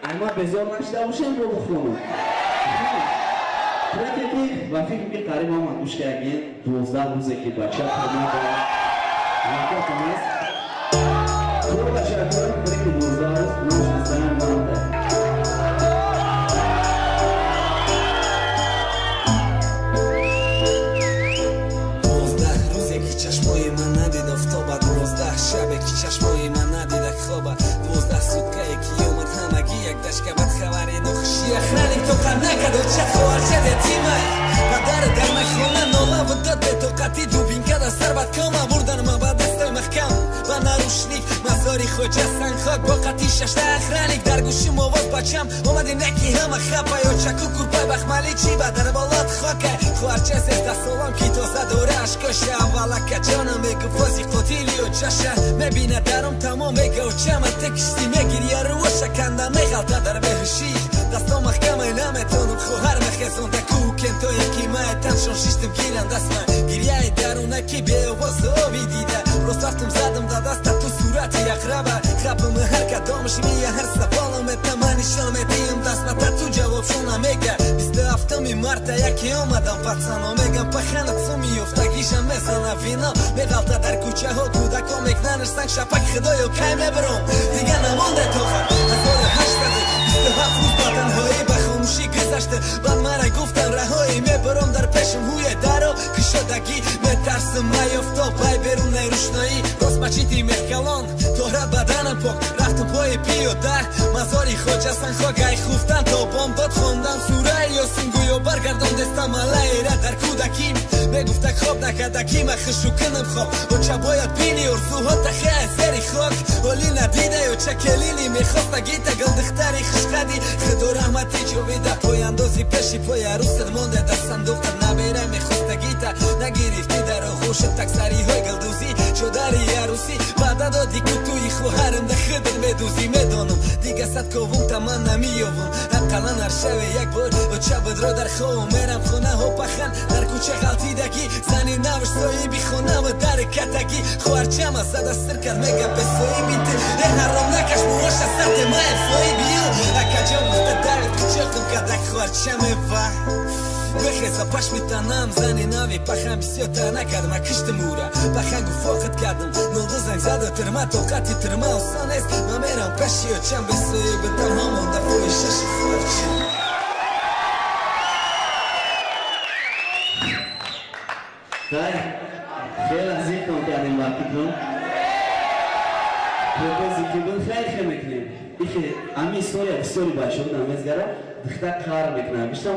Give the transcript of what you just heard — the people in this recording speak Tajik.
Ама безор нашида бошем, бо бухонам. Треке ки ба фикр ки қариб ҳама гӯш кардем, 12 рӯзе ки бача тамома вақтам аст. Хуб бачаҳо, треки 12 рӯз номаш Ҳасанам Манда. 12 рӯзе ки чашмои ман надид офтоба, 12 шабе ки чашмои ман надида хоба, 12 суткае ки омад ҳамагӣ як дашка бад хабари нохуши охраник тоқат накард, оча хоҳарчад ятимай падара дар майхона нола дод бетоқатӣ, дубинка дар сар бад кома бурдан ма ба дастой маҳкам ба нарушник мазори хоҷа сангхок бо қатӣ шашта охраник дар гӯшим овоз бачам омади неки ҳама хапай очаку курпай бахмалӣ чӣ ба дар болот хокай хоҳарча 13 солам ки тоза дора ашкоша аввалака ҷонам мегуфт фози қотили очаша мебинад дарум тамом мега очама те кишти мегирия рӯоша канда меғалта дар беҳушӣ дастом маҳкамай наметонам хоҳар мехезонда кӯҳу кентое ки мае таншон шиштим гирам дастма гирияи дарунаки беовоз оби дида рост рафтум задам да даста ту сурати ақраба хапам ҳар кадомаш мия ҳар саволам этама нишон медиҳам дастмата ту ҷавобшона мега 27-уми марта яке омадам пацано мегам паханат суми ёфтагиша мезана вино меғалта дар кӯчаҳо кӯдако мекнанаш санг шапак худоё кай мебаром дига намонде тоқат 1827 рӯз ба танҳоӣ ба хомӯшӣ гузашта баъд мара гуфтан раҳоӣ мебаром дар пешам ҳуе даро кушодагӣ метарсим маёфтоб пай берунаи рӯшноӣ рост мачити мехкалон тора баданам пок рафтам пои пиёда мазори хоҷа санхок ай хуфтан то бомдод хондам сураи ёсин гӯё баргардон дестам алайра дар кӯдакӣ мегуфта хоб накардакӣ ма хушу кунам хоб оча бояд бини орзуҳо тахе аз зери хок ҳолӣ надида оча келини мехоста гита гулдухтари хушқади худо раҳмати ҷовида пояндози пеши пои арӯсат монда дар сандуқат набера мехоста гита нагирифтӣ дар оғӯшат таксариҳои гулдӯзӣ чодари арӯсӣ ваъда доди ку туи хоҳарам да худат медӯзӣ медонам дига сад ковум та ман намеёвам ақаллан ҳар шаве як бор оча будро дар ховам мерам хонаҳо пахан дар кӯча ғалтидагӣ зани навш соҳиби хонава дар катагӣ хоҳарчама зада сир кард мега бесоҳиби ту э ҳаром накаш муоша сате маев соҳиби ю акаҷон гуфта давид кучоқам кардак хоҳарчаме ва бихеза пашми танам зани нави пахан бисёртар накардам ма киштим ура пахан гуфоқат кардам нолду занг зада тирма тоқати тирма осон нест ма мерам пеши очам бесоҳиби танҳо монда фоҳишаши хоҳарчам. Хай, хеле азиятон кардем ба фикрам. Препези ки буд, хеле хел мекунем. Ихе ами история бисёри бачаҳо намезгара, духтар қаҳр мекунад. Бештар